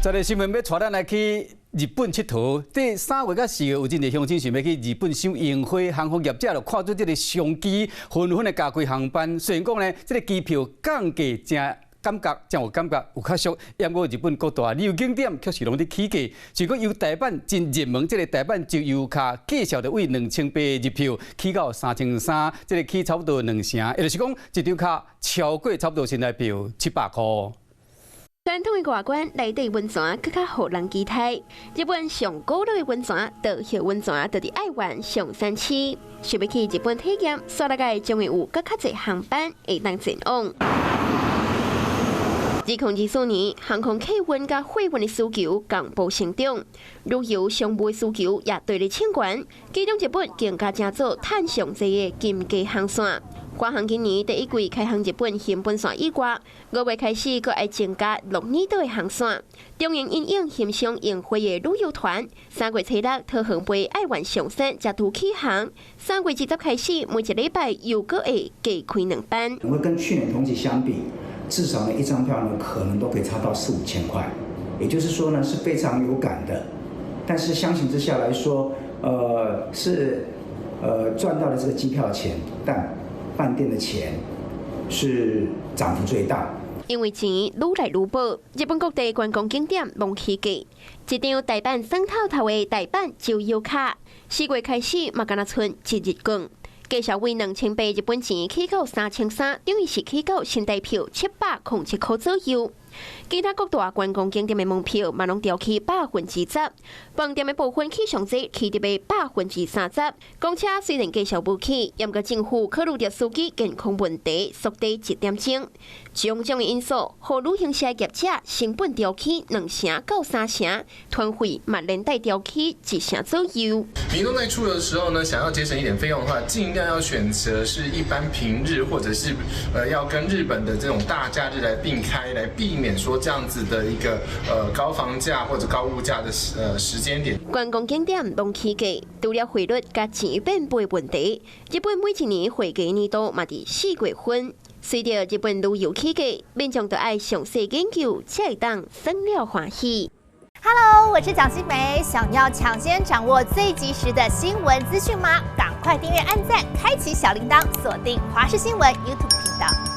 這个新聞欲帶咱來去日本𨑨迌。這3月佮4月有真濟鄉親想欲去日本賞櫻花，航空業者就看準這个商機，紛紛的加開航班。雖然講呢，這个機票降價誠感覺誠有感覺有較俗，毋過日本各大旅遊景點卻是攏佇起價。像講由大阪真熱門這个大阪周遊卡，價數就為2800日票起到3300，這个起差不多兩成，也就是講一張卡超過差不多新台票700箍。傳統的外觀內底溫泉，閣較予人期待。日本上古老的溫泉，道後溫泉，就佇愛媛松山市。想欲去日本體驗，煞來個將會有閣較濟航班會當前往。2024年，航空客運佮貨運的需求仝步成長，旅遊商務的需求也綴咧衝懸。其中日本更加成做趁上濟的金價航線。華航今年第一季開航日本熊本線以外，5月開始閣愛增加鹿兒島的航線。中英因應欣賞櫻花的旅遊團，3月初六桃園飛愛媛松山才拄起航。3月20開始，每一禮拜又閣會加開兩班。因為跟去年同期相比，至少呢一張票呢可能都可以差到四五千塊，也就是說呢是非常有感的。但是相形之下來說，是賺到了這個機票錢，但飯店的錢是漲幅最大。因為錢愈來愈薄，日本各地觀光景點攏起價。一張大阪耍透透的大阪周遊卡，4月開始嘛，敢若賰一日券，價數為2800日本錢起到3300，等於是起到新台票707塊左右。其他各大觀光景點的門票嘛，攏調起10%，飯店的部分起上濟起佇30%。公車雖然繼續無起，毋過政府考慮著司機健康問題，縮短一點鐘。種種的因素，予旅行社業者成本調起2成到3成，團費嘛連帶調起一成左右。民眾在出遊的時候呢，想要節省一點費用的話，盡量要選擇是一般平日，或者是要跟日本的這種大假日來並開，來避免說這樣子的一個高房價或者高物價的時間點。觀光景點攏起價，除了匯率佮錢變薄問題，日本每一年匯價年度嘛佇4月份。隨著日本旅遊起價，民眾就愛詳細研究，才會當耍了歡喜。 Hello，我是蔣新梅，想要搶先掌握最及時的新聞資訊嗎？趕快訂閱、按讚、開啟小鈴鐺，鎖定華視新聞 YouTube 頻道。